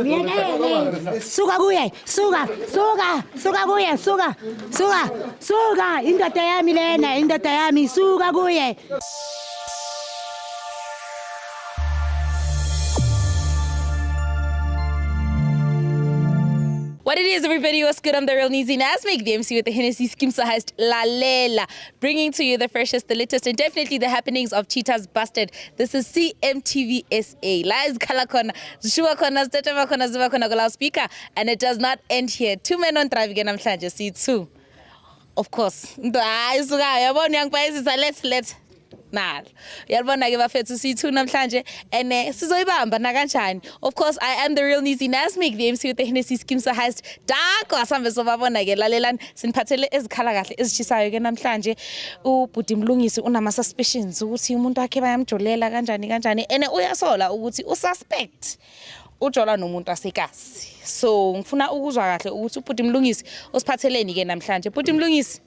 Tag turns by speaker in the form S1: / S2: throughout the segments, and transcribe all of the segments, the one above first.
S1: Myekele. Suka kuye, suka, suka, suka kuye, suka, suka, suka. Indoda yami lena, indoda yami, suka kuye.
S2: What it is, everybody, what's good? I'm the real Nizi Nasmik, the MC with the Hennessy Skimsa Heist Lalela, bringing to you the freshest, the latest, and definitely the happenings of Cheetahs Busted. This is CMTV SA. Lies khala khona, zishuwa khona, zitetema khona, ziba khona ku loudspeaker, and it does not end here. Two men on drive again, namhlanje, see two. Of course. Into hayi suka yabona uyangibhayizisa let's nalo. Uyalibona ke bafethu siyi-two namhlanje and sizoyibamba nakanjani. Of course I am the real Nizi Nasmik, the MC with the Hennessy Skimsa Heist. Danko asambe sobabona ke lalelani siniphathele ezikhala kahle ezishisayo ke namhlanje. Ubhuti Mlungisi unama suspicions ukuthi umuntu wakhe bayamjolela kanjani kanjani and uyasola ukuthi ususpect ujola nomuntu wasekasi. So ngifuna ukuzwa kahle ukuthi ubhuti Mlungisi usiphatheleni ke namhlanje. Bhuti Mlungisi,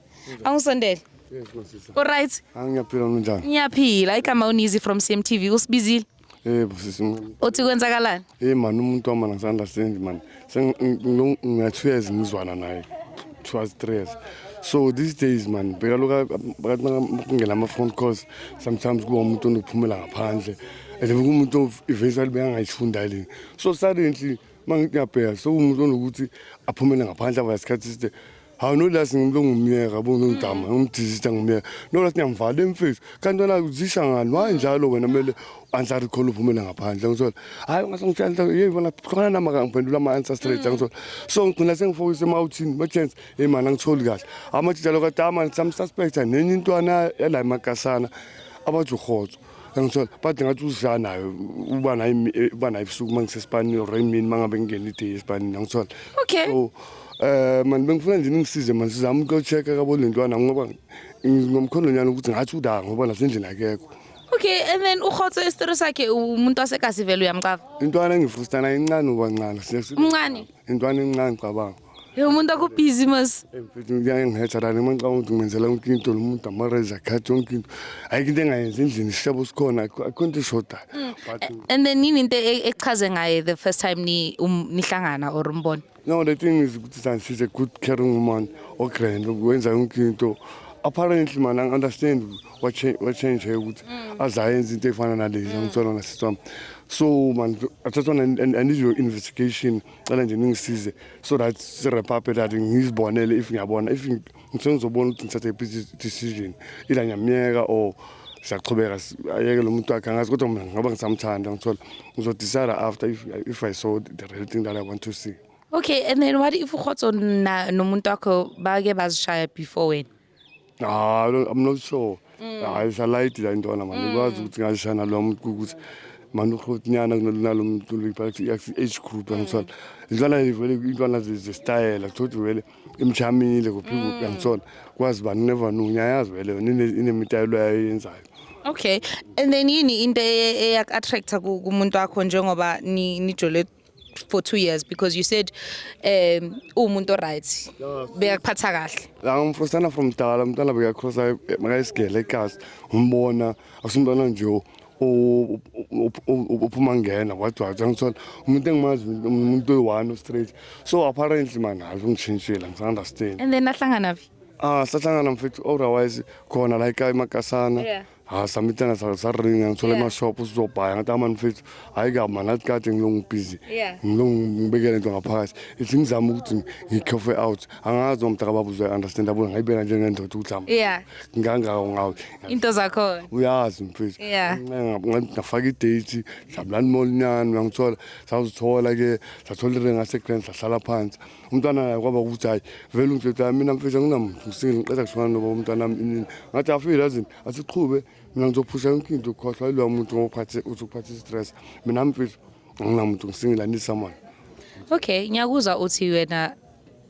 S2: angisondele.
S3: Yes, masisa.
S2: All right.
S3: Angiyaphila unjani?
S2: Ngiyaphila. Igama uNizi from CMTV usibizile.
S3: Yebo sisi.
S2: Uthi kwenzakalani?
S3: Hey man, umuntu wami angisa-understand man. Sengina 2 years ngizwana naye. 2 years, 3 years. So these days man, bheka lokhu kungena ama-phone calls sometimes kuba umuntu onokuphumela ngaphandle. And umuntu eventually bekangayifunda le. So suddenly mangithi ngiyabheka so umuntu onokuthi aphumele ngaphandle aba isikhathi eside. Hawu nolasi ngimlo ngumyeka yabo ngidama ngimdizisa ngumyeka. Nolasi ngiyamvala emfethu. Kanti wena uzisha ngani? Why njalo wena kumele answer call uphumele ngaphandle ngithola. Hayi ungasangitshela hey bona khona nama ngiphendula ama answer straight ngithola. So ngigcina sengifocus emawuthini ma chance hey man angitholi kahle. Amajita lokho athi man some suspect nenye intwana yala emakasana abathi ukhotso. Ngithola but ngathi uzidla nayo uba nayo uba nayo ebusuku mangisesipani or emini mangabe ngingena i-day esipanini ngithola.
S2: Okay.
S3: So man bengifuna nje ningisize man sizame ukuyo-check-a kabo le ntwana ngoba ngomkhondonyana ukuthi ngathi uda ngoba nasendlini akekho.
S2: Okay, and then ukhotso isitori sakhe umuntu wasekasi vele uyamcava.
S3: Intwana engifrustana incane uba ncane.
S2: Umncane?
S3: Intwana encane cabanga.
S2: Hey umuntu akho busy mas.
S3: Mfethu ngiyangihetha la noma ngicabanga ukuthi ngimenzela yonke into lo muntu ama-razor cut yonke into. Ayikho into engayenzi endlini isishebo sikhona akho into eshodayo. But
S2: And then yini into echaze ngaye the first time ni nihlangana or umbona?
S3: No, the thing is ukuthi she's a good caring woman o-grand wenza yonke into. Apparently man I understand what change what change her ukuthi azayenza into efana nalezi ngithola nasisi wami. So man I just want I need your investigation cela nje ningisize so that si-wrap up that ngizibonele if ngiyabona if ngizobona ukuthi ngithathe decision ila ngiyamyeka or siyaqhubeka ayeke lo muntu wakhe angazi kodwa mina ngoba ngisamthanda ngithola ngizodecide after if I saw the real thing that I want to see.
S2: Okay, and then what if ukhotso na nomuntu wakho bake bazishaya before wena?
S3: Ah, I'm not sure. Hayi salayiti la intwana man. Ngikwazi ukuthi ngazishana lo muntu ukuthi man ukhotnyana kunalo muntu lo age group ngithola. Intwana vele intwana ze style kuthothi vele imchamile kuphi kuphi ngithola. Kwazi bani never know ngiyayazi vele yona inemitayelo ayenzayo.
S2: Okay. And then yini into eyak-attracta kumuntu wakho njengoba nijole for 2 years because you said umuntu right bekakuphatha kahle.
S3: La ngimfrustana from dala umntwana bekacrossa makayisigele ekasi umbona akusumntwana nje uphuma ngena wathi wathi ngithola umuntu engimazi umuntu oyi-one straight. So apparently man hayi ungishintshile ngisa-understand.
S2: And then nahlangana phi?
S3: Ah sahlangana mfethu otherwise khona la ekhaya emakasana. Ha samitana saringa ngithola emashop sizobhaya ngathi amani mfethu hayi ka man athi kade ngilongu busy. Ngilongu ngibekele into ngaphakathi. Ithi ngizama ukuthi ngikhofe out. Angazi umntaka baba uzoy understand yabona ngayibeka njengendoda ukuthi hamba. Ngangaka ngawe.
S2: Into zakho.
S3: Uyazi mfethu. Ngafaka i-date Jabulani Mall nyana ngithola sazithola ke sathola iringa ngase Grand sahlala phansi. Umntwana naye kwaba ukuthi hayi vele ungithetha mina mfethu anginamuntu ngisingile ngiqeda kushona noba umntwana wami inini. Ngathi afile yazini asiqhube mina ngizophusha yonke into ukhohlwa yiloya muntu ngoba uthi uphathe stress. Mina mfethu anginamuntu ngisingile I need someone.
S2: Okay, ngiyakuzwa uthi wena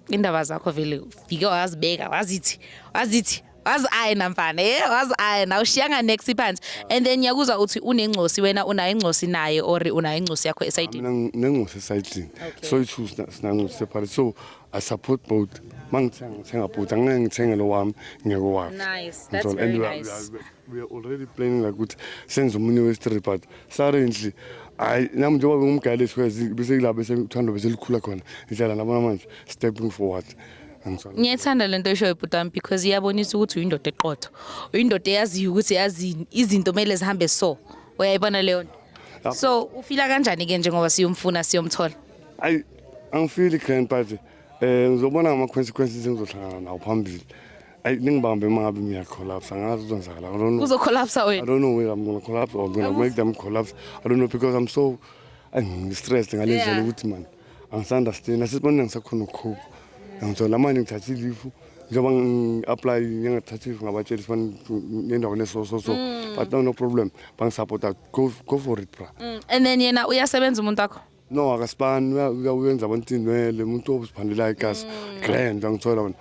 S2: indaba zakho vele ufike wazibeka wazithi wazithi wazi-ayina mfana wazi-ayina awushiyanga next phansi. And then ngiyakuzwa uthi unengcosi wena unayo ingcosi naye or unayo ingcosi yakho esayidini?
S3: Mina nginengcosi esayidini. So i-two sinangcosi separate. So I support both. Mangithenga ngithenga both angeke ngithenge lo wami ngeke wakhe.
S2: Nice, that's
S3: Ngithola.
S2: very
S3: And
S2: nice.
S3: we are already planning like ukuthi senze omunye we-three but currently Hayi, nami njengoba bengumgayile esikhwezi bese kulapho bese uthando bese likhula khona indlela nabona manje stepping forward. Angizwa.
S2: Ngiyayithanda lento eshoyo bhuti wami because iyabonisa ukuthi uyindoda eqotho, uyindoda eyaziyo ukuthi yazini izinto kumele zihambe, so uyayibona leyo nto. So ufila kanjani-ke njengoba siyomfuna, siyomthola?
S3: Ayi, angifili grand, but ngizobona ngama-consequences engizohlangana nawo phambili. Ayi, ningibambe uma ngabe ngiya-collapse, angazi kuzonzakala. I don't know.
S2: Uzocollapsa
S3: I
S2: wena?
S3: don't know whether I'm gonna collapse or I'm gonna make them collapse. I don't know because I'm so ngi-stressed ngale ndlela ukuthi man angisa-understand, asibona ngisakhona ukukhupha. Ngithola manje ngithathe i-leave njengoba ngi-apply ngingathatha i-leave, ngabatshela sibani ngendaweni eso so so, but no problem, bangisupporta, go for it, bra.
S2: And then yena uyasebenza umuntu wakho?
S3: No, akasibani, uyenza abantu inwele, umuntu obuziphandelayo igazi grand, angithola wena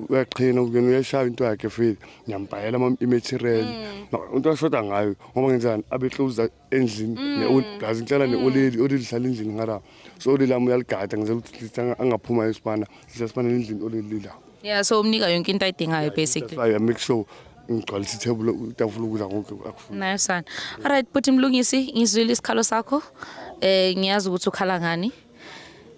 S3: uyaqhina ukuyena uyashaya into yakhe futhi ngiyambhayela i-material. No, into ashoda ngayo ngoba ngenzani abe close endlini ne-gazi ngihlala ne-oleli, oleli hlala endlini ngala, so oleli lami uyaligada, ngizela ukuthi at least angaphuma esipana sisasipana endlini, oleli la.
S2: Yeah, so umnika yonke into ayidingayo basically.
S3: That's why I make sure ngigcwalisa ithebula, itafula ukudla konke akufuna.
S2: Nayo sana. Alright bhuti Mlungisi, ngizwile isikhalo sakho. Ngiyazi ukuthi ukhala ngani.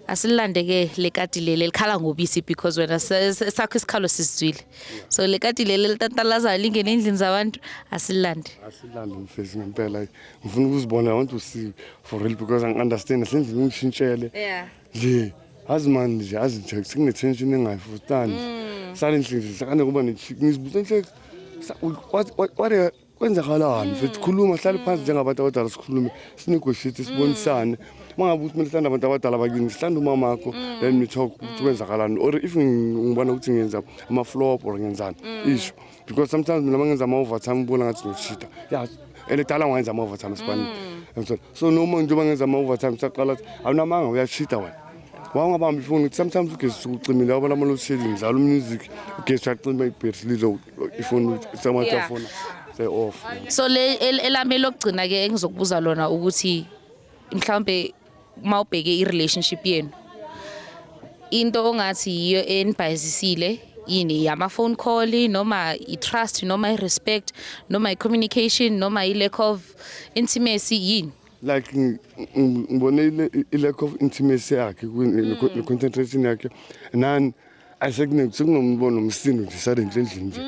S2: Asilande ke le kati leli likhala ngobisi because wena sakho isikhalo sisizwile. So le kati leli litantalazayo lingene endlini zabantu, asilande.
S3: Asilande mfesi, ngempela ngifuna ukuzibona. I want to see for real because angi-understand asendlini ngishintshele nje, azi mani nje, azi nje sekune-tension engayifutani sale ndlela sakane kuba ngizibuza nje kwenzakalani futhi. Khuluma, hlale phansi njengabantu abadala, sikhulume, sinegotiate, sibonisane. Uma ngabe ukuthi kumele sihlande abantu abadala bakini, sihlande umamakho, then we talk ukuthi kwenzakalani, or if ngibona ukuthi ngenza ama-flop or ngenzani isho, because sometimes mina mangenza ama-overtime ubona ngathi ngiyochita, yeah, and kudala ngiwenza ama-overtime esipanini. So noma njengoba ngenza ama-overtime saqala athi awunamanga, uyachita wena, wawungabambi ifoni ukuthi sometimes ugesi ucimile, wabona ama-load shedding, dlala umusic, ugesi uyacima, ibhetri lilo, ifoni samathi afona say-off.
S2: So le elami lokugcina ke engizokubuza lona ukuthi mhlawumbe mawubheke i-relationship yenu, into ongathi yiyo enibhayizisile yini, yama-phone call noma i-trust noma i-respect noma i-communication noma i-lack of intimacy, yini?
S3: Like ngibone i-lack of intimacy yakhe ne-concentration yakhe nani sekunombono nomsindo nje suddenly endlini nje.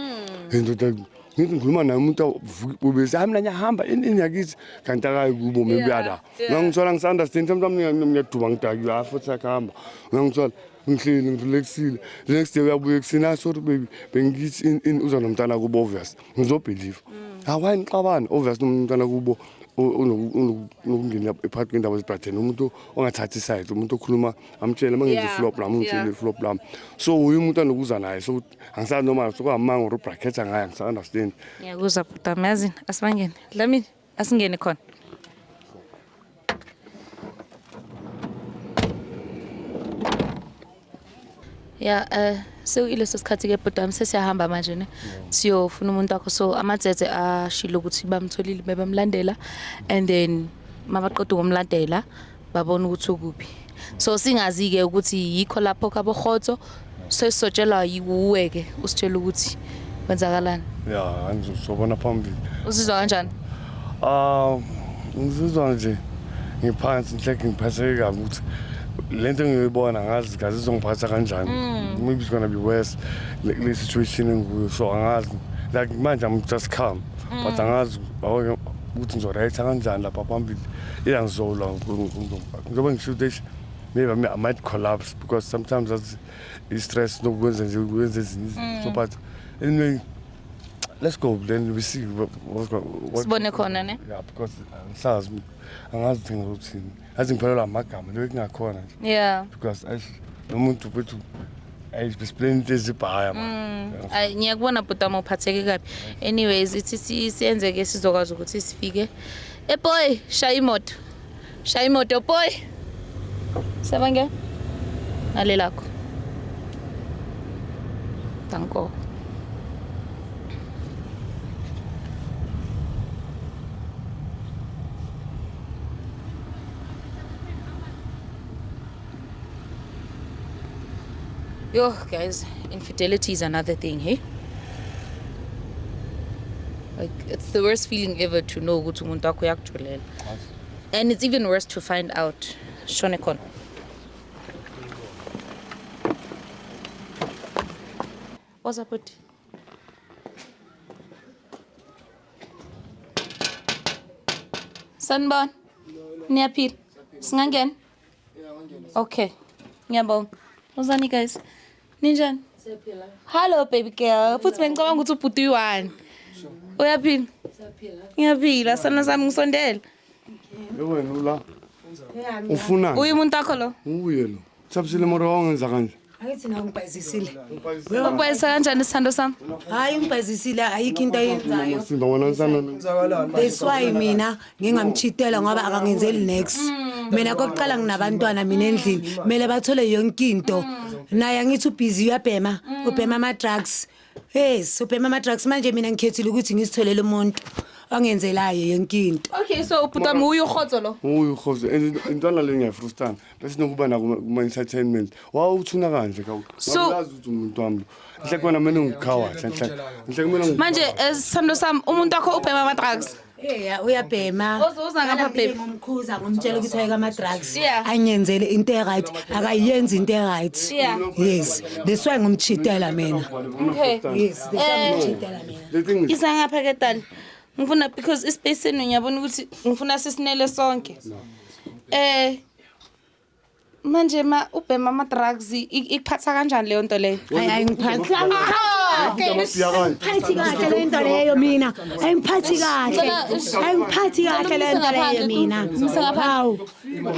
S3: Indoda ngithi ngikhuluma naye umuntu ubese, hayi, mina ngiyahamba ini yakithi, kanti akayi kubo, maybe uyala. Ngangithola ngisa-understand sometimes ngiyaduba, ngidakiwe, hayi futhi akuhamba, ngangithola ngihleli ngirelaxile, the next day uyabuya ekuseni, ah, sorry baby, bengithi in uza nomntana kubo, obvious ngizobelieve, ha, why nixabana? Obvious nomntana kubo unokungena phakathi kwendaba zibhatheni, umuntu ongathathi iside, umuntu okhuluma amtshele uma ngenza iflop lami, ungitshele iflop lami, so uye umuntu anokuza naye, so angisazi noma sokuhamanga or ubracketha ngaye, angisa-understand.
S2: Ngiyakuzwa bhuti wami, yazini asibangene, Dlamini, asingene khona. Ya, sekuyileso sikhathi ke bhuti wami, sesiyahamba manje ne, siyofuna umuntu wakho. So amadzedze ashilo ukuthi bamtholile, bebamlandela, and then mabaqeda ukumlandela babona ukuthi ukuphi, so singazi-ke ukuthi yikho lapho kabohotso, sesizotshelwa yiwuwe-ke, usitshela ukuthi kwenzakalani.
S3: Ya, ngizobona phambili.
S2: Uzizwa kanjani?
S3: Ah, ngizizwa nje ngiphansi nhleke, ngiphatheke kabi ukuthi lento engiyoyibona ngazi kazi izongiphatha kanjani. Maybe it's gonna be worse le situation engikuyo, so angazi, like manje I'm just calm, but angazi ukuthi ngizoreacta kanjani lapha phambili, iyangizolwa njengoba ngisho ukuthi maybe I might collapse because sometimes that's i-stress nokwenza nje kwenza ezinye izinto, so but anyway, let's go, then we see what
S2: Sibone khona ne.
S3: Yeah, because angisazi, angazi ukuthi ngizothini, yazi ngiphelelwa amagama leyo kungakhona nje because eish, nomuntu mfethu, ayi, besiplan into ezibhaya man.
S2: Ayi, ngiyakubona bhuti wami, uphatheke kabi. Anyways, ithi siyenzeke sizokwazi ukuthi sifike. Eboy, shaya imoto, shaya imoto boy, sabange ngale lakho. Danko. Yo, guys, infidelity is another thing, hey? Like, it's the worst feeling ever to know ukuthi umuntu wakho uyakujolela. And it's even worse to find out. Shone khona. What's up with? Sanibona. Niyaphila. Singangena? Okay. Ngiyabonga. Uzani guys? Ninjani? Siyaphila. Hello baby girl. Futhi bengicabanga ukuthi ubhuti uyi-one. Uyaphila? Ngiyaphila. Sana sami ngisondele.
S3: Wena ula ufunani?
S2: Uye umuntu wakho lo?
S3: Uye lo. Thabisile moro wangenza kanje.
S1: Angithi nawe ngibhayizisile.
S2: Ukwayisa kanjani isithando sami?
S1: Hayi ngibhayizisile ayikho into ayenzayo.
S3: Simba wena nsana.
S1: That's why mina ngingamchitela ngoba akangenzeli next. Mina kokuqala nginabantwana mina endlini. Kumele bathole yonke into. Naye angithi ubhizi uyabhema, ubhema ama drugs. Yes, ubhema ama drugs manje mina ngikhethile ukuthi ngizitholele umuntu ongenzelayo yonke into.
S2: Okay, so ubhuti wami uye ukhotso lo.
S3: Uye ukhoze intwana le ngiyafrustana. Bese nokuba na kuma entertainment. Wawuthuna kanje ka. Wazi ukuthi umuntu wami. Nhle kona mina ngikhawa nhle. Nhle kumele
S2: Manje sithando sami umuntu wakho ubhema ama drugs.
S1: Eya uyabhema.
S2: Uza ngapha baby.
S1: Ngomkhuza ngomtshela ukuthi ayeke ama drugs.
S2: Yeah.
S1: Anyenzele into e-right, akayenzi into e-right.
S2: Yeah.
S1: Yes, that's why ngomchitela mina.
S2: Okay.
S1: Yes, that's why ngomchitela mina.
S3: The thing is
S2: Isa ngapha ke dali. Ngifuna because ispace senu ngiyabona ukuthi ngifuna sisinele sonke. Manje ma ubhema ama drugs ikuphatha kanjani leyo nto leyo?
S1: Hayi ayingiphathi. Angiphathi kahle le nto leyo mina. Ayingiphathi kahle. Ayingiphathi kahle le nto leyo mina. Hawu.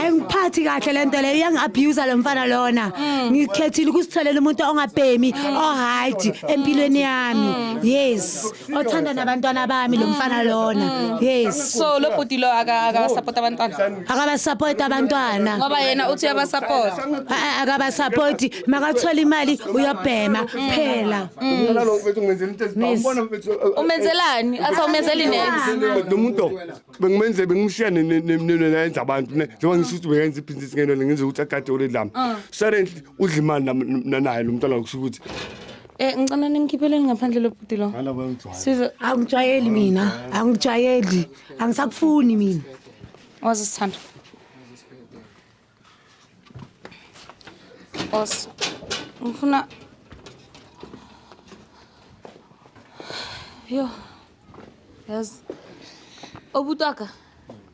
S1: Ayingiphathi kahle le nto leyo iyangi-abuse lo mfana lona. Ngikhethile ukusitholela umuntu ongabhemi, o-right empilweni yami. Yes. Othanda nabantwana bami lo mfana lona. Yes.
S2: So lo bhuti lo akaba support abantwana.
S1: Akabasupport abantwana.
S2: Ngoba yena uthi uyabasupport.
S1: Akabasupport makathola imali uyabhema phela.
S3: Nalo mfethu ngenzela into ezibona mfethu.
S2: Umenzelani? Athi awumenzeli next.
S3: Lo muntu bengimenze bengimshiya neyenza abantu ne njengoba ngisho ukuthi bengenza ibhizinisi ngento le ngenza ukuthi agade already lami. Suddenly udla imali naye lo mntwana kusho ukuthi
S2: Ngicela nimkhipheleni ngaphandle lo bhuti lo.
S3: ngala bayangijwayela.
S2: Siza
S1: Angijwayeli mina, angijwayeli. Angisakufuni mina.
S2: wazi sithando. Os. Ngifuna Yo. Yazi. Obutaka.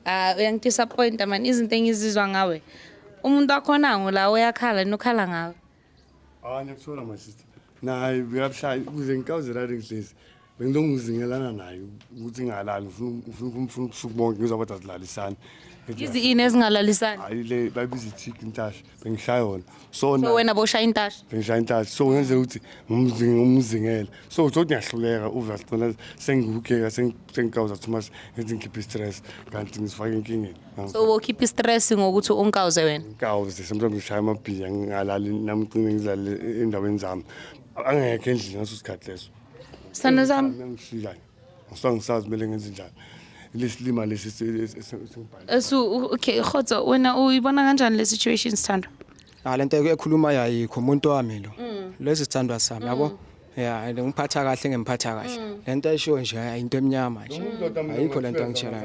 S2: Ah, uyangidisappointa man izinto engizizwa ngawe. Umuntu wakhona ngo la uyakhala nokhala ngawe.
S3: Ah ngiyakuthola my sister. Naye uyabushaya ukuze ngikawuze la ngihlezi. Bengizongizingelana naye ukuthi ngingalali ngifuna ubusuku bonke ngizwa kodwa silalisana.
S2: Izi ini ezingalalisani?
S3: Hayi le bayibiza i-tick intashi bengishaya yona. So
S2: So wena boshaya intashi.
S3: Bengishaya intashi so ngenzela ukuthi ngumzingele. So uthi ngiyahluleka uva sigcina sengibukeka sengikawuza too much ngithi ngikhiphe i-stress kanti ngizifake enkingeni.
S2: So wokhipha i-stress ngokuthi unkawuze wena.
S3: Ngikawuze sometimes ngishaya amabhiya ngingalali nami ngicine ngizalale endaweni zami. Angekho endlini ngaso sikhathi leso.
S2: Sithando sami.
S3: Ngishiya. Ngisuka ngisazi kumele ngenze njani. Lesilima lesi esengibhale.
S2: So okay, Khotso wena uyibona kanjani le situation sithando?
S4: Ah lento ekhuluma ayikho umuntu wami lo. Lesi sithandwa sami yabo. Yeah, and ngiphatha kahle ngemphatha kahle. Lento ayisho nje into emnyama nje. Ayikho lento angitshela.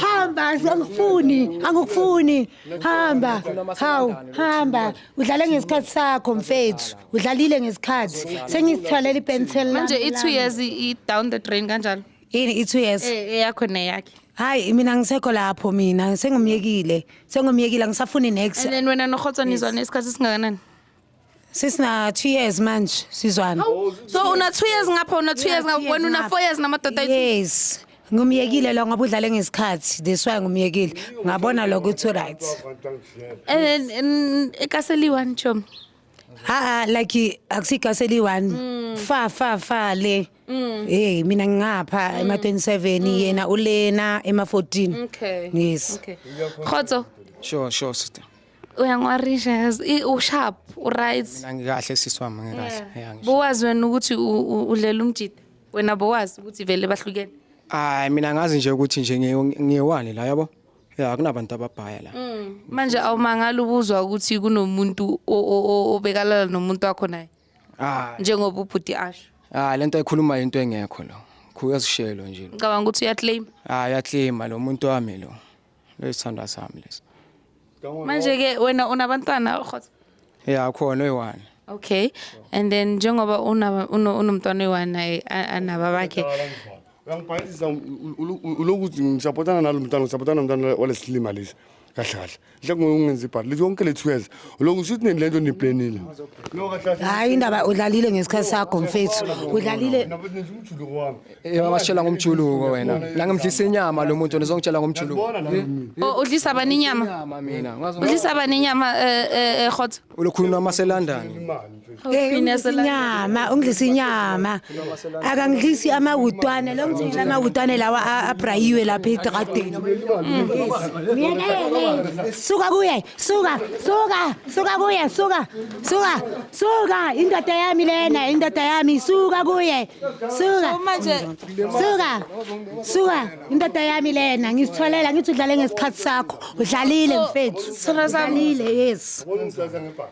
S1: Hamba, angikufuni, angikufuni. Hamba. Hawu, hamba. Udlale ngesikhathi sakho mfethu. Udlalile ngesikhathi. Sengizitholela ipencil.
S2: Manje i2 years i down the drain kanjalo.
S1: Yini i2 years?
S2: Eyakho neyakhe.
S1: Hayi mina ngisekho lapho mina sengumyekile. Sengumyekile angisafuni next.
S2: And then wena noKhotso nizwana isikhathi singakanani?
S1: Sisina 2 years manje sizwana.
S2: So una 2 years ngapha una 2 years ngapha wena una 4 years namadoda ayi.
S1: Yes. Ngumyekile lo ngoba udlale ngesikhathi. That's why ngumyekile. Ngabona lokho ukuthi right.
S2: And then ekaseli one chom.
S1: Ha like akusikaseli 1. Fa fa fa le. Eh mina ngingapha ema 27 yena ulena ema 14.
S2: Okay.
S1: Yes.
S2: Okay. Khotso
S4: Sure, sure sister.
S2: uyangwarisha yazi u sharp u right.
S4: Mina ngikahle sisi wami ngikahle. Yeah. Ngisho.
S2: Bowazi wena ukuthi udlela umjida. Wena bowazi ukuthi vele bahlukene.
S4: Hayi mina ngazi nje ukuthi nje ngiyewani la yabo. Yeah, kunabantu ababhaya la.
S2: Manje awumangala ubuzwa ukuthi kunomuntu obekalala nomuntu wakho naye
S4: Ah,
S2: njengoba ubhuti asho.
S4: ah lento ayikhuluma into engekho lo. Uyazishelo nje lo.
S2: Ngicabanga ukuthi uyaclaim.
S4: Hayi, uyaclaima lo muntu wami lo. Lesithandwa sami lesi.
S2: Manje ke wena unabantwana, Khotso?
S4: Ya, khona oyi-one.
S2: Okay. And then njengoba unomntwana oyi-one naye anaba bakhe.
S3: Uyangibhayisisa ulokuthi ngisapotana nalo mntwana, ngisapotana nomntwana walesilima lesi. Kahle kahle mhlawumbe ungenza ibhali lithi yonke le 2 years uloku usuthi neni lento niplanile no, kahle kahle.
S1: Hayi, indaba udlalile ngesikhathi sakho, mfethu, udlalile.
S3: Mina futhi nenza umjuluko wami.
S4: Wasitshela ngomjuluko wena. La ngimdlisa inyama lo muntu, uzongitshela ngomjuluko.
S3: Ngiyazibona nami mina.
S2: Oh, udlisa bani inyama?
S4: Inyama mina.
S2: Udlisa bani inyama, Khotso?
S4: Ulokhuluma maseLondon.
S3: Imali, mfethu.
S1: Eh,
S2: Mina
S1: ungidlisa inyama, ungidlisa inyama. Akangidlisi amawutwane lo, ngithengela amawutwane lawa abrayiwe lapha edradeni. Myekele, suka kuye, suka, suka, suka kuye, suka, suka, suka. Indoda yami lena, indoda yami, suka kuye, suka.
S2: Manje
S1: Suka, suka, indoda yami lena. Ngizitholela, ngithi udlale ngesikhathi sakho, udlalile mfethu.
S2: Sithando sami.
S1: Udlalile, yes.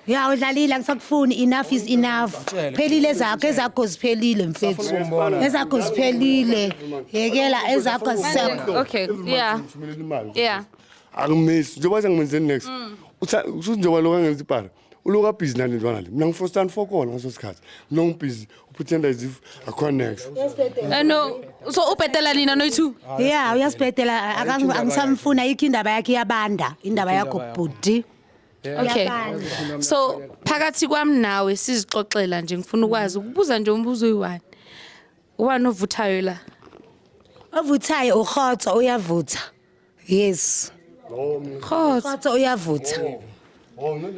S1: Ya, udlalile, angisakufuni. Enough is enough. Phelile ezakho, ezakho ziphelile mfethu, ezakho ziphelile, yekela ezakho, azisekho.
S2: Okay, yeah.
S3: Ngithumelela imali.
S2: Yeah.
S3: Angimesi njengoba sengimenzeni next. Usuthi njengoba lokhu angenza ibhari, uloku abhizi nale ntwana le. Mina ngifostani fokola ngaso sikhathi, mina ngibhizi upretenda as if akho next.
S2: No, so ubhetela nina noyi-two?
S1: Ya, uyasibhedela. Angisamfuni, ayikho indaba yakhe, iyabanda indaba yakho, bhuti.
S2: Okay.
S1: Iyabanda.
S2: So phakathi kwami nawe sizixoxela nje, ngifuna ukwazi ukubuza nje umbuzo oyi-one. Ubani ovuthayo la?
S1: Ovuthayo uHotso, uyavutha, yes.
S2: Khotso.
S1: UHotso uyavutha.
S3: Oh, no,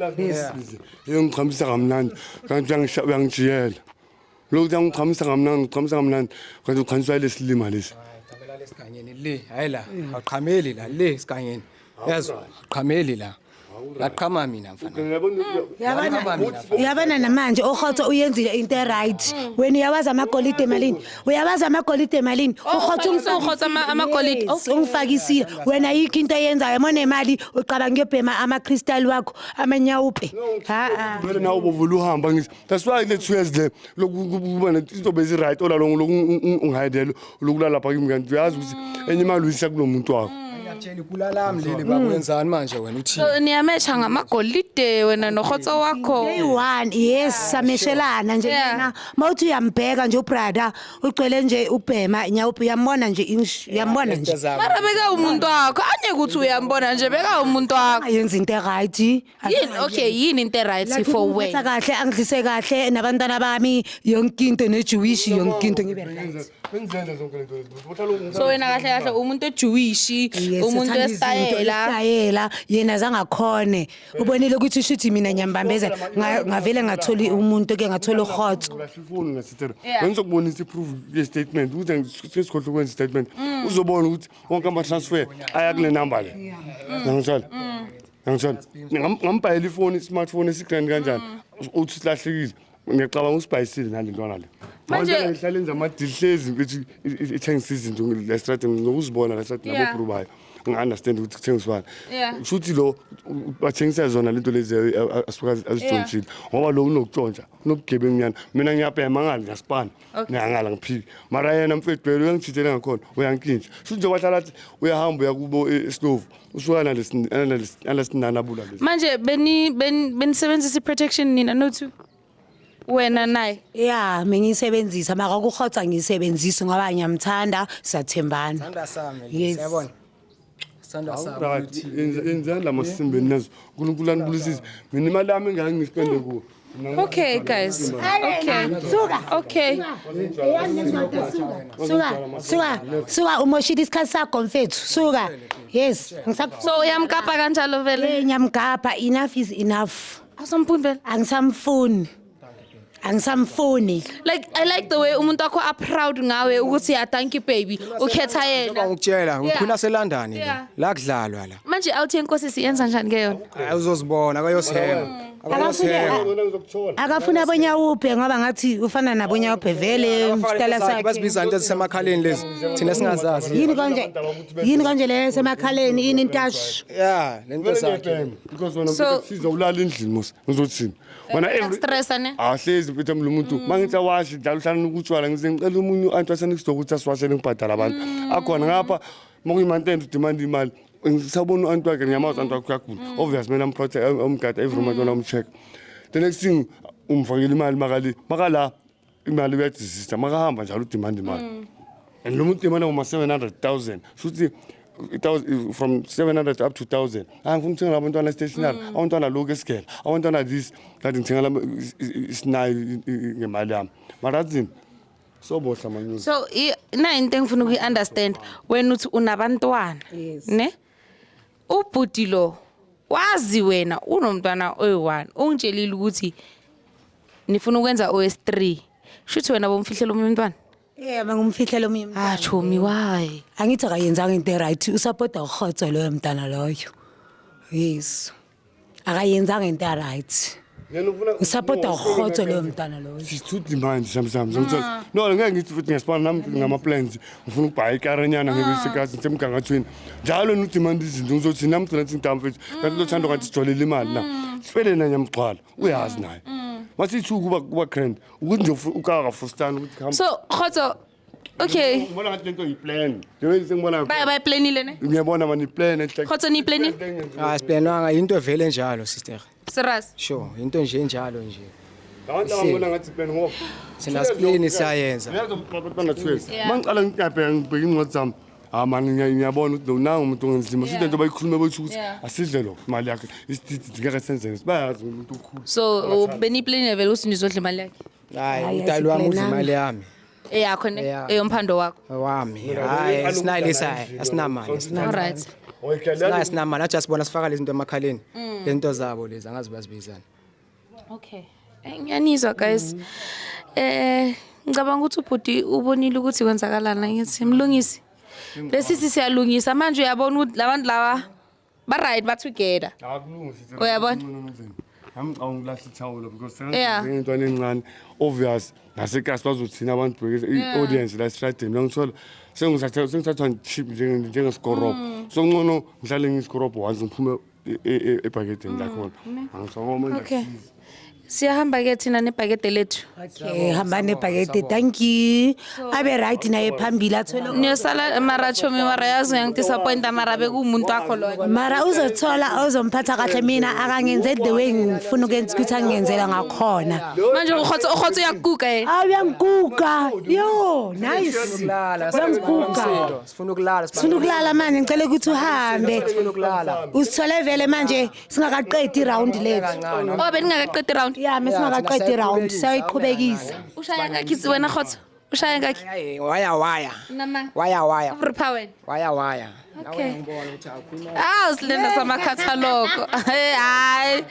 S3: ngiqhamisa kamnandi kanti uyangijiyela lokhu, uyangiqhamisa kamnandi, ngiqhamisa kamnandi kanti uqhamiswa lesilima lesi.
S4: Qhamela lesigangeni le, hayi la. Awuqhameli la, le sigangeni. Yazwa, awuqhameli la. Laqhama mina, mfana.
S1: Uyabona namanje uHotso uyenzile into e-right. Wena uyawazi amagolide emalini? Uyawazi amagolide emalini? UHotso.
S2: Ufakise uHotso amagolide.
S1: Yes, ungifakisile. Wena yikho into oyenzayo, monemali ucabanga ukuyobhema ama-crystal wakho, amanyawupe, ha.
S3: Vele nawe ubovula uhamba, ngithi that's why le 2 years le lokuba izinto bezi-right ola longo loku ungihayidele lokulala lapha kimi, kanti uyazi ukuthi enye imali uyisa kulo muntu wakho.
S4: Ngiyakutshela, ikula lami leli, baba, wenzani manje wena, uthini?
S2: So niyamesha ngamagolide wena noHotso wakho?
S1: Day one, yes, sameshelana nje. Yena mawuthi uyambheka nje ubrother, ugcwele nje ubhema nyawupe, uyambona nje, uyambona nje.
S2: Mara beka umuntu wakho, anye ukuthi uyambona nje, beka umuntu wakho.
S1: Ayenza into e-right.
S2: Yini, okay, yini into right for
S1: Ungiphatha
S2: wena?
S1: kahle, angidlise kahle nabantwana bami, yonke into, nejewish, yonke into, ngibe right.
S3: Bengizenza zonke lento lezi.
S2: So wena kahle kahle umuntu ojewish,
S1: Yes,
S2: umuntu
S1: uthanda izinto,
S2: wesitayela.
S1: wesitayela. Yena zangakhone, ubonile ukuthi shuthi mina ngiyambambeza. Ngavele ngatholi umuntu ke, ngathola uHotso.
S3: Ulahle ifoni ngasithela.
S2: Yeah.
S3: Bengizokubonisa i-proof ye-statement ukuthi sesikhohlwe ukwenza i-statement, uzobona ukuthi wonke ama-transfer aya kule number le. Ngangithola, ngangithola ngambhayela ifoni, i-smartphone esigrand kanjani, uthi silahlekile. Ngiyacabanga usibhayisile nale ntwana le. Ihlala enza amadili, hlezi mfethu ithengisa izinto la estradini, nokuzibona la estradini. Nabobhuru bayo, ngi-understand ukuthi kuthengiswana. Shuthi lo bathengisa zona lento lezi asuke azitshontshile, ngoba lo unokutshontsha, unobugebengunyana. Mina ngiyabhema ngale, ngiyasipana ngiyangala, ngiphike, mara yena mfethu vele uyangijithela ngakhona, uyankintsha. Shuthi nje wahlala athi uyahamba, uya kubo eslovu, usuka nalesinanabula lesi.
S2: Manje beni benisebenzisa i-protection nina no-two, wena naye?
S1: Ya, mengiyisebenzisa, mara kuHotsa ngiyisebenzisi ngoba ngiyamthanda, siyathembana.
S4: Sithanda sami.
S1: Yes.
S4: Siyabona. Sithanda sami.
S3: Right, yenzani la masimbeni nazo, uNkulunkulu anibusise. Mina imali yami engake ngispende kuwo.
S2: Okay guys, okay.
S1: Suka.
S2: Okay.
S1: Suka, suka, suka, umoshile isikhathi sakho mfethu, suka. Yes, ngisakufuna.
S2: So uyamkapa kanjalo vele?
S1: Ngiyamgapha, enough is enough.
S2: Awusamfuni vele?
S1: Angisamfuni, angisamfuni.
S2: Like, I like the way umuntu wakho a-proud ngawe ukuthi ya, thank you baby, ukhetha yena.
S4: Ngikutshela, ngikhula seLondon. La kudlalwa la.
S2: Manje awuthi enkosi siyenza njani ke yona?
S4: Hayi, uzozibona kayosihema.
S1: Akafune akafuna abonyawuphe ngoba ngathi ufana nabonyawuphe vele isitayela sakhe.
S4: Bazibiza into ezisemakhaleni lezi thina singazazi.
S1: Yini konje? Yini konje le semakhaleni? Yini intash?
S4: Ya, lento zakhe.
S3: Because wena siza ulala endlini mos, ngizothini wena every
S2: Stressa ne?
S3: Ahlezi mfethu lo muntu mangithi awashi njalo uhlala ukutshwala, ngize ngicela omunye u-anti wasenext ukuthi asiwashele, ngibhadala abantu akhona ngapha makuyimantende udemand imali. Ngisabona u-anti wakhe, ngiyamazi u-anti wakhe uyagula, obvious kumele amprotect, amgada every month wona umcheck. The next thing umfakela imali makali makala imali uyadisista, makahamba njalo udemand imali, and lo muntu imali ngoma 700,000, shuthi from 700 up to 1000. Ah, ngifuna ukuthenga abantwana stationery, abantwana lokhu esigela, abantwana this, kanti ngithenga isinayo ngemali yami, mara athini sobohla manyuzi.
S2: So na into engifuna ukuyi-understand, wena uthi unabantwana?
S1: Yes.
S2: Ne ubhuti lo wazi wena unomntwana oyi-one, ungitshelile ukuthi nifuna ukwenza OS3, shuthi wena bomfihlela omunye umntwana?
S1: Yeah, bangumfihlela omunye umntwana.
S2: Ah, chomi, why?
S1: Angithi akayenzanga into right, usapota ukhotso loyo mntana loyo. Yes. Akayenzanga into right. Usapota ukhotso loyo mntana loyo.
S3: She's too demand sometimes. Ngithola no, ngeke ngithi futhi ngiyasibona nami ngama-plans, ngifuna ukubhaya ikarenyana ngebesikhathi ngisemgangathweni njalo nudemand izinto. Ngizothi nami gcina thi ngidam mfethu, kanti lothando kanti sijwalele imali na sifele na nyamgcwala uyazi naye masithi kuba grand ukuthi nje ukakafustani ukuthi hamba.
S2: So Khotso, okay.
S3: Ngibona ngathi lento yiplan njengoba sengibona.
S2: Bayiplanile ne?
S3: Ngiyabona mani, iplan.
S2: Khotso, niyiplanile?
S4: Ah, siplanwanga, into vele enjalo, sister.
S2: Serious?
S4: Sure, into nje enjalo nje.
S3: Abantu abangibona ngathi iplan ngoba
S4: Thina siplani siyayenza.
S3: Abantwana 12 mangiqala ngiyabheka, ngibheka incwadi zami. Ah mani, ngiyabona ukuthi lo nangu umuntu ongenzima sithi lento bayikhulume bothi ukuthi asidle lo imali yakhe isididi ngeke senzeke, bayazi umuntu okhulu.
S2: So beniyiplanile vele ukuthi nizodla imali yakhe?
S4: Hayi,
S1: Hayi,
S4: udali wami udla
S1: asiplananga.
S4: imali yami.
S2: Eyakho ne?
S4: Yeah.
S2: Eyomphando wakho?
S4: Wami. Hayi, sinayo lesa, asinamali.
S2: All right.
S4: Sinayo, sinamali. Athi asibona sifaka lezi zinto emakhaleni. Lento zabo lezi angazi bazibizana.
S2: Okay. Ngiyanizwa guys. Ngicabanga ukuthi ubhuti ubonile ukuthi kwenzakalani, ngithi mlungisi. Lesithi siyalungisa manje, uyabona ukuthi labantu laba ba right, ba together. Uyabona?
S3: Nami ngicabanga ukulahla ithawula because intwana encane, obvious nasekasi bazothina abantu bheke i-audience la esitradeni uyangithola sengithathwa cheap njengesikoropo, so ngcono ngihlale ngiyisikoropo once ngiphume ebhakedeni lakhona angisakoma.
S2: Okay. Siyahamba ke thina nebhakede lethu.
S1: Okay, hamba nebhakede. Thank you. Abe right naye phambili athole.
S2: Niyosala mara chomi, mara yazi uyangidisappointa, mara bekuwumuntu wakho loyo.
S1: Mara uzothola ozomphatha kahle, mina akangenzeli the way ngifuna ukwenza ukuthi angenzela ngakhona.
S2: Manje ukhotso uyakukuka eh.
S1: Ah, uyanguka. Yo, nice.
S4: Ukulala.
S1: Uyangiguga.
S4: Sifuna ukulala.
S1: Sifuna ukulala manje, ngicela ukuthi uhambe.
S4: Sifuna ukulala.
S1: Usithole vele manje singakaqedi iround lethu.
S4: Kancane.
S2: Oh, beningakaqedi round.
S1: Ya, mesingakaqedi iround, siyayiqhubekisa.
S2: Ushaya ngakhi wena Khotso? Ushaya ngakhi?
S4: Hayi, waya waya.
S2: Nama.
S4: Waya waya.
S2: Vripha wena.
S4: Waya waya.
S2: Okay.
S4: Ngibona ukuthi awukhuluma.
S2: Ah, silenda samakhathaloko. Hey, hayi.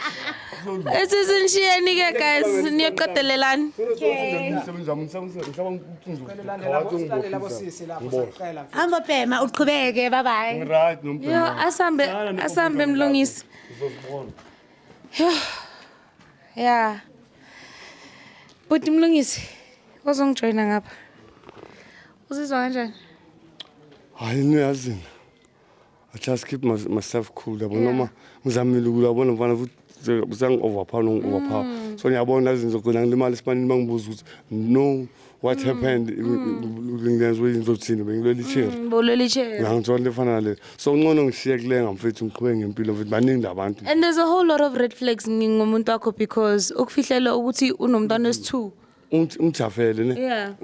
S2: Esisinshiyeni ke guys, niyoqedelelani.
S3: Umsebenzi wami ngisaba.
S4: Silandela bosisi lapho saqela.
S1: Hamba bhema uqhubeke, bye bye.
S3: Right.
S2: Yo, asambe asambe mlungisi. Yo. Yeah. Buti mlungisi, ozongijoyina ngapha. Uzizwa kanjani?
S3: Hayi, niyazini, I just keep myself cool, yabo, noma ngizamile ukuyabona mfana futhi usangi-overpower nongi-overpower, so ngiyabona izinto gcina ngilimala esipanini. Bangibuza ukuthi no, what happened, ngenziwe ngizothini, bengilwela icherry.
S2: Bolwela icherry.
S3: Ngangithola into efana nale, so ngcono ngishiye kulenga mfethu, ngiqhubeke ngempilo mfethu, baningi labantu.
S2: And there's a whole lot of red flags ngomuntu wakho because ukufihlela ukuthi unomntwana wesi-2.
S3: Ungijafele ne.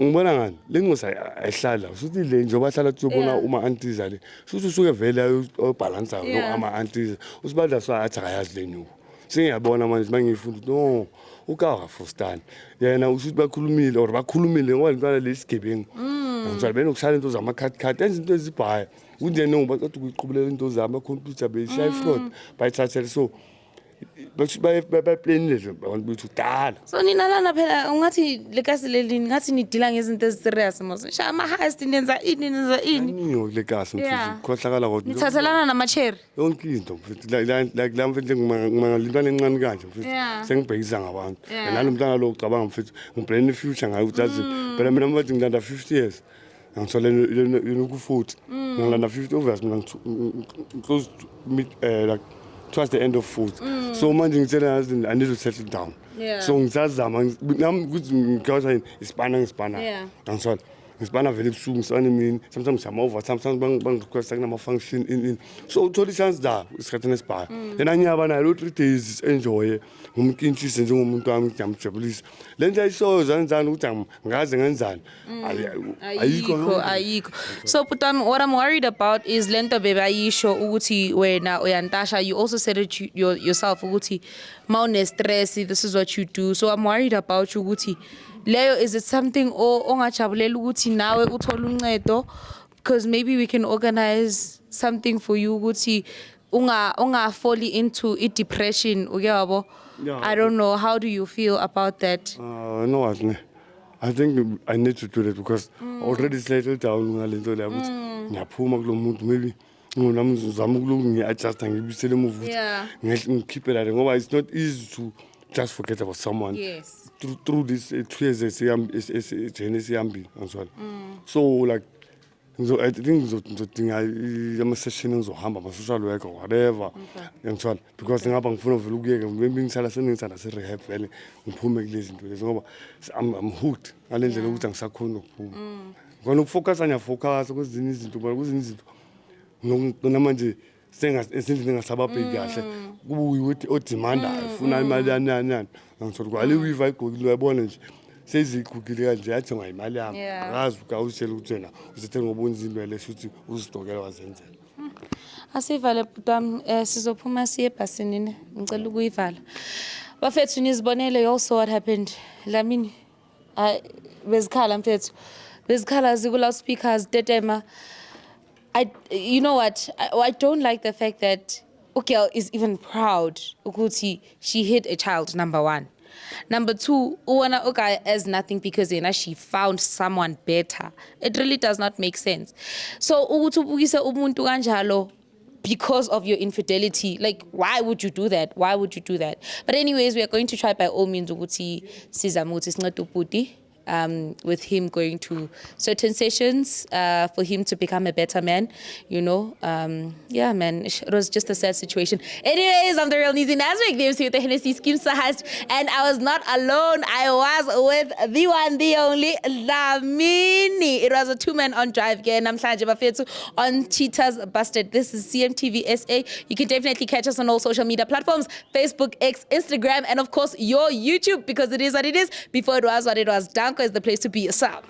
S3: Ngibona ngani le ncosi ayihlali la, shuthi le njengoba ahlala uyobona uma antiza le, shuthi usuke vele ayobhalansa no ama-antiza usibadla, so athi akayazi le nyuku. Sengiyabona manje mangiyifunda ukuthi no, ukawafostani yena ushuthi bakhulumile or bakhulumile ngoba le ntwana le isigebengu ngithola benokushaya into zama-card enza into ezibhaya kunje no baqeda ukuyiqubulela into zami amakhompyutha beyishaya ifraud bayithathele, so Bathi bayiplanile nje abantu bethu kudala.
S2: So nina lana phela ungathi lekasi leli ngathi nidila ngezinto ezi-serious mos. Shaya ama-heist, nenza ini, nenza ini.
S3: Niyo kule kasi, mfethu, khohlakala kodwa.
S2: Nithathelana namacheri.
S3: Yonke into, mfethu, like la, mfethu, ngimangalintwana encane kanje, mfethu, sengibhekisa ngabantu. Nalo mntwana lo ucabanga, mfethu, ngi-plan i-future ngayo ukuthi azi phela mina, mfethu, ngilanda 50 years, ngithola yena ku-40, ngilanda 50, obvious mina close to mid, like towards the end of 40. So manje ngitshela, yazi, I need to settle down. So ngisazama nami ukuthi ngikhaza yini isipana ngisipana. Angithola ngisipana vele ebusuku, ngisipana emini, sometimes siyama-overtime, sometimes bangi-requesta kunama-function in so uthola i-chance la esikhathini esibhaya, then anyaba nayo lo 3 days, enjoye, ngumkintshise njengomuntu wami, ngiyamjabulisa. Le nto ayishoyo zanzani ukuthi ngaze ngenzani. Ayikho.
S2: Ayikho, ayikho. So but what I'm worried about is lento bebayisho ukuthi wena uyantasha. You also said it yourself ukuthi mawune stress, this is what you do. So I'm worried about you ukuthi leyo, is it something ongajabulela ukuthi nawe uthole uncedo, because maybe we can organize something for you ukuthi unga fall into i depression, uke wabo. I don't know, how do you feel about that?
S3: You know what, ne? I think I need to do that because already settled down ngale nto leyo ukuthi ngiyaphuma kulo muntu, maybe nami ngizama ukulungu ngiyi-adjusta, ngibuyisele emuva ukuthi ngikhiphe lale, ngoba it's not easy to just forget about someone through this 2 years journey esihambile, angizwala. So like I think ngizodinga ama-session, ngizohamba ama-social worker, whatever, ngiyangithola, because ngapha ngifuna vele ukuyeka, maybe ngisala sengisala se-rehab vele, ngiphume kulezi zinto lezi, ngoba I'm hooked ngale ndlela yokuthi angisakhoni nokuphuma. Ngkhona ukufocusa, ngiyafocusa kwezinye izinto, but kwezinye izinto ngigcina manje esendlini engasababheki kahle, kube uyukuthi odimandayo ufuna imali yani yani yani, angithola kwale weave ayigqokile, uyabona nje sezigugile kanje, yathi ngayimali yami. Akazi ukawutshela ukuthi wena uzithenga ngoba unzimele, shuthi uzidokela wazenzela.
S2: Asivale bhuti wami, sizophuma siye ebhasini ne. Ngicela ukuyivala. Bafethu, nizibonele, you also what happened. Dlamini. Hayi, bezikhala mfethu. Bezikhala ziku loudspeakers tetema. I you know what? I don't like the fact that ugirl is even proud ukuthi she hit a child, number 1. Number 2, ubona uguy as nothing because yena she found someone better. It really does not make sense. So ukuthi ubukise umuntu kanjalo because of your infidelity, like, why would you do that? Why would you do that? But anyways, we are going to try by all means ukuthi sizame ukuthi sincede ubhuti with him going to certain sessions for him to become a better man. Yeah, man, it was just a sad situation. Anyways, I'm the real Nizi Nasmik, the MC with the Hennessy Scheme Sahast, and I was not alone. I was with the one, the only Dlamini. It was a two-man on drive again. Namhlanje bafethu on Cheaters Busted. This is CMTV SA. You can definitely catch us on all social media platforms: Facebook, X, Instagram, and of course your YouTube, because it is what it is. Before it was what it was. Danko is the place to be. Yourself.